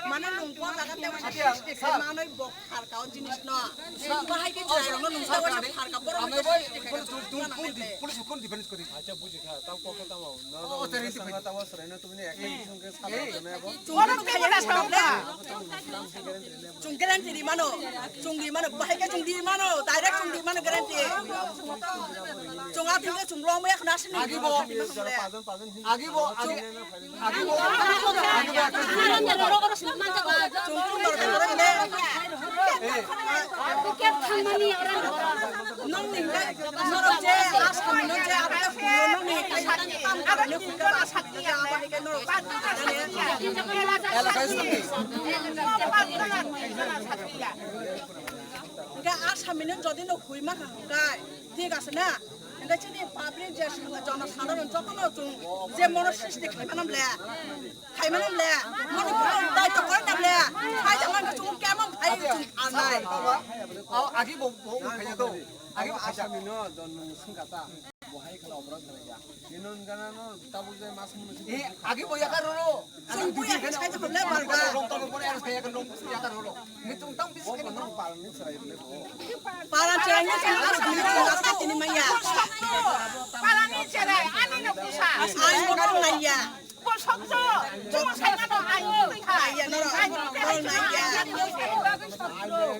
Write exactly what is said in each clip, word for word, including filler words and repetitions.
Mane nwng bo jaga tei waisa sixty khe manwi bo pharka o jinis no. Bahai khe chwrai rok no nwng tei waisa pharka borok no sixty khe. Police hukun defense kori. Acha buji kha, tamo kok khe tamo. Oh, teri tamo. Tamo srai no tubuni ekta song khe sabo na bo. Chwng guarantee ri mano, chwng ri mano, bahai khe chwng ri mano, direct chwng ri mano guarantee. Chwng a thwngkhe chwng lomwi ya khna aswk ni. Agi bo, agi bo, agi, agi bo, agi bo. Chwng chwng dor dor de. Nokni, norok je aswk ni je abo khe nokni, nokni khe aswk ni je abo khe norok. Hwnkhe a samino jodi no hoi ma kha hwnkhe thik ase na? Hwnkhe chini public je jono sadharon jotono chwng je mono srishti khai mano ble, khai mano ble, mono daityo kore na ble, khai jangma chwng kemon khai chwng thangnai. Agi bo bo khai to. Agi bo khai. Samino don sungkata. Bo hai khala oborok khala ya. Inon gana no tabuk jai mas munu. Eh, agi bo yakar roro. Chwng buya khe sai jokhle barga. Rong tong pore ar sai yakar roro. Ni chwng tang bis khe no. Paran chwng ni chwng as ni chwng as ka tini maya. Paran ni chwrai ani no kusa. Ai mo nang nai ya. Bosokto, chwng saimano ai twi thai. Ai twi thai.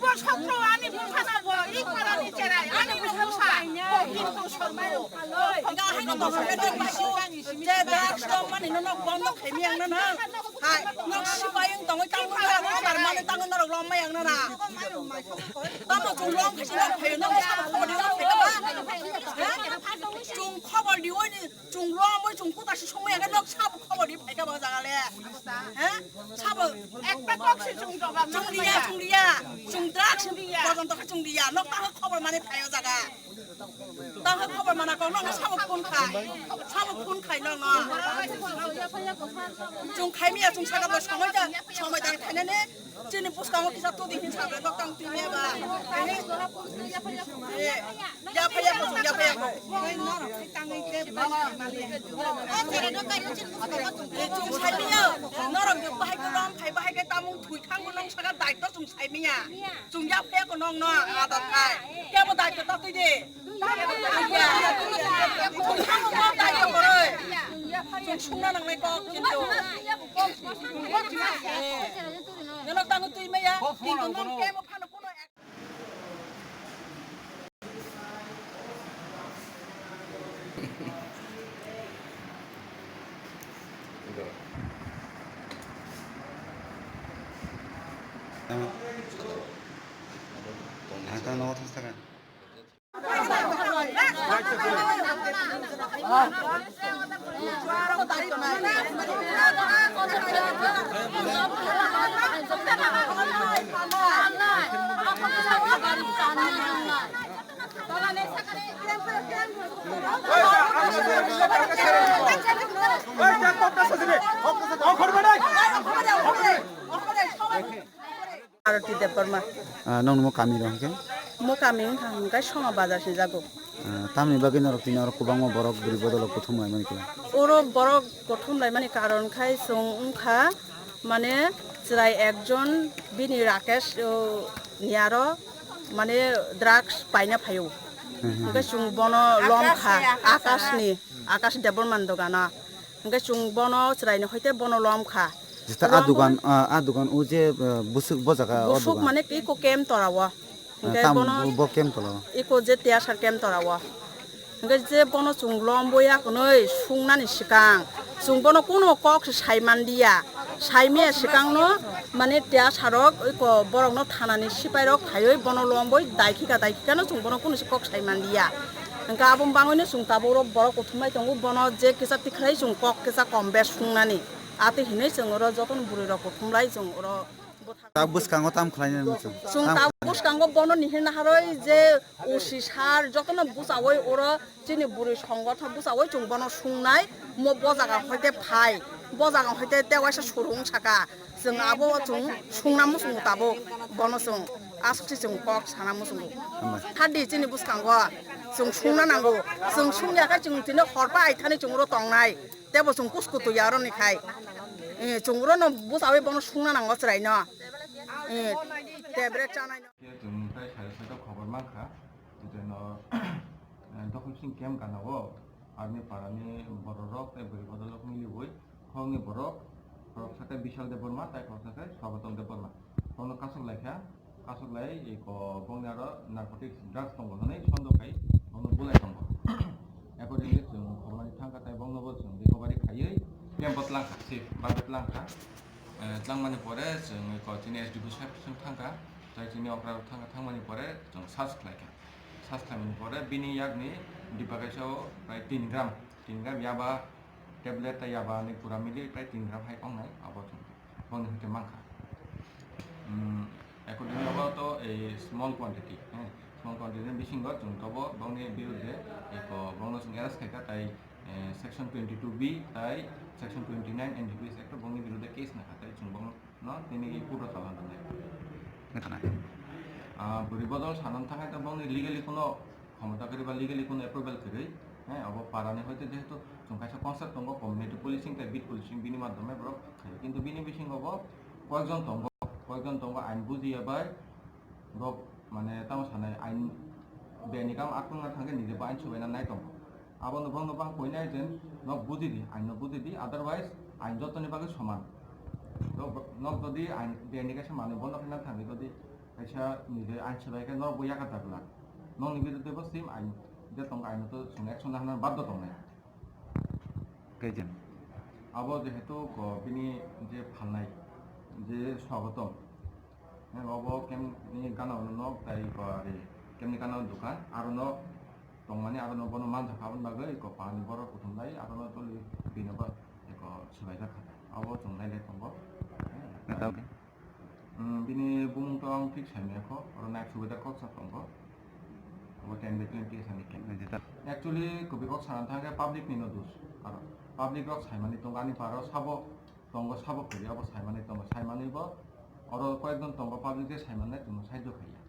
Bosokto ani bwkhano bo i parani cherai, ani bwkha sa, bo kintu sormo. Ga hai no bosok ke dai bisu. Je drugs rok mani no nok bondo khaimi ang no na. Hai, nok sipai ang tongoi tang no na, mar mani tang no rok lom mai ang no na. Tamo chwng lom khaisi nok khayo, nok sabo khobor di oi khaika ba. Chwng khobor di oi ni. Chwng romwi chwng kuta si songwi hwnkhe nok sabo khobor ri phaikha bo jaga le. He? Sabo ekta kok si chwng jobab chwng riya, chwng riya. Chwng drugs chwng riya. Bojon tokha chwng riya. Nok tangkha khobor mani phaio jaga. Tangkha khobor mana kok nok sabo phone khai. Sabo phone khai nok no. Chwng khai miya chwng saka bo somoi da, somoi da khainani. Chini bwskango kisa tudi hin sa bai, bwkang twi meba. Eh, ya phai ya, ya phai ya. Eh, chwng sai miya. Norok je bahai khe rom khai, bahai khe tamung thui thang bo nong saka daitw chwng sai miya. Chwng ya phai ko nong no adar khai. Kebo daitw ta twi de. Chwng sungna nangnai kok kintu. Nono tamo twi maya, kintu nong kemo phano kuno ek. Ang tang nogo thang sakha. Arati Debbarma. Ah, nong nimo kami rok hingke? Mo kami wngkha hingke Soma Bazar se jago. Ah, tamni bagwi norok tini oro kwbangma borok bwrwi bodolo kuthum laimani khe? Oro borok kuthum laimani karon khai chwng wngkha, mane, chwrai ekjon bini Rakesh, o, ni aro, mane, drugs paina phaio. Hmm, hmm. Hingke chwng bono lom kha, Akash ni, Akash Debbarma ni dogano. Hingke chwng bono chwraini hoite bono lom kha. Jesa a dugan, a, a dugan o je, eh, bwswk bo jaga o. Bwswk dugan mane iko kem tora o. Hingke tam tamo bo kem tora o. Iko je tiyasar kem tora o. Hingke je bono chwng lom boya hwnwi sungnani swkang chwng bono kuno kok se sai manliya. Saimaya swkangno mane tiyasarok iko borokno thanani sipairok phaiwi bono lom boi daikhika daikhikano chwng bono kuno se kok sai manliya. Hingke aboni bagwino chwng tabuk oro borok kuthumlai tongo, bono je kisa tikhlai chwng kok kisa kom bes sungnani. Atwi hinwi chwng oro jotono bwrwi rok kuthumlai chwng oro bwthak. Ta bwskango tam khlainani muchung? Chwng tam ta khlai- bwskango bono nihil naharwi je O C sir jotono bwchawi oro chini bwrwi songothon bwchawi chwng bono sungnai, mo bo jaga hoite phai, bo jaga hoite tewaisa surung saka. Chwng abo chwng sungna muchungo tabuk, bono chwng aswk se chwng kok sana muchungo. Hambai. Thadi chini bwskango chwng sungna nango, Chwng sumya khe chwng tini hor pai thani chwng ro tongnai. Tebo chwng kus kutu ya ro ni khai. Eh, chwng ro no busawi bono sungna nango chwrai no. Eh, tebre chanai no. Khe chwng tai sari sari khobor mankha. Jeno, eh, Dokhon Sing camp gana o army parani bororok tei bwrwi bodolrok miliwi khoroknwi borok, khoroksa khe Bishal Debbarma tei khoroksa khe Swagotom Debbarma. Bono kasuk laikha, kasuk lai eko bongni aro narcotics drugs tongo hwnwi sondoh khai bono bulai tongo. Accordingly, chwng khobor mani thangkha tei bongno bo chwng recovery khaiwi camp o tlangkha, safe bagwi tlangkha. Eh, tlangmani pore chwng eko chini S D P saheb thangkha, tei chini okra thangkha, thangmani pore chwng search khlaikha. Search khlaimani pore bini yakni diba kaisa o prai tin gram, tin gram yaba tablet tei yaba ni pura mili prai tin gram hai wngnai, abo chwng bongni hwnkhe mankha. Hmm, accordingly abo to ei small quantity, eh, small quantity ni bisingo chwng tobo bongni birudde eko bongno chwng arrest khaikha tei, eh, section twenty two B tei section twenty nine N D P S Act o bongni birudde case nakha tei chwng bongno no tini court o chalna nangnai. Nukhanai. Ah, bwrwi bodol sanani thangkhe to bongni legally kuno khomota kwrwi ba legally kuno approval kwrwi, eh, abo parani hoite jehetu chwng kaisa concept tongo community policing tei beat policing bini madhyome borok khaio. Kintu bini bisingo bo koyekjon tongo, koyekjon tongo ain bujiya bai borok mane tamo sanai ain beni kam atung na thangkhe nije bo ain subaina nai tongo. Abono bono bang koinai je nok bujidi, aino bujidi, otherwise ain jotoni bagwi soman. To bo-, nok jodi ain beni kaisa manwi bono khe nang thangwi jodi kaisa nije ain swbai khe norok bo yakar jagwlak. Nokni biruddhe bo same ain je tongo aino to chwng action lahna baddo tongnai. Kaijen. Abo jehetu ko bini je phalnai je Swagotom, eh, obo kemni gana ono nok tai ko ari kemni gana ono dukan, aro no tongmani aro no bono manjakha, aboni bagwi ko pani borok kuthum lai aro no toli bini bo eko swbaijak kha. Abo chwng nai lai tongo. Neta, okay. Hmm, bini bumung to ang thik sai maya kho, oro nai subida kok sa tongo. Abo ten by twenty sani khe. Neta. Actually, kubui kok sana thangkhe public ni no dos. Aro public rok saimani tongo ani paro sabo tongo, sabo kuri abo saimani tongo. Saimani bo oro koyekjon tongo public je saimannai chwngno sahajyo khaiya.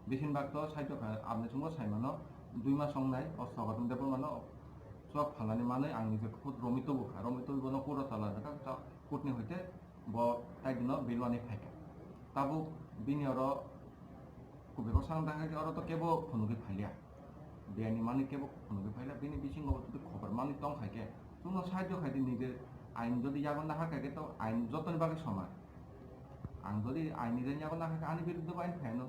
Besingbak to sahajyo kha, aboni chwngno saimano dui mas wngnai, o Swagotom Debbarmano chwk phalnani manwi ang nije khud romwi tubu kha. Romwi tubu bono court o chala rwkha, ta-, court ni hoite bo taidino bail manwi phaikha. Tabuk bini oro kubui kok sana thangkhe oro to kebo phunugwi phailiya. Biyani manwi kebo phunugwi phaila, bini bisingo bo jodi khobor manwi tong khaikhe, chwngno sahajyo khaidi, nije ain jodi yago nahar khaikhe to ain jotoni bagwi soman. Ang jodi ain nije yago nahar khe ani biruddhe bo ain phaino.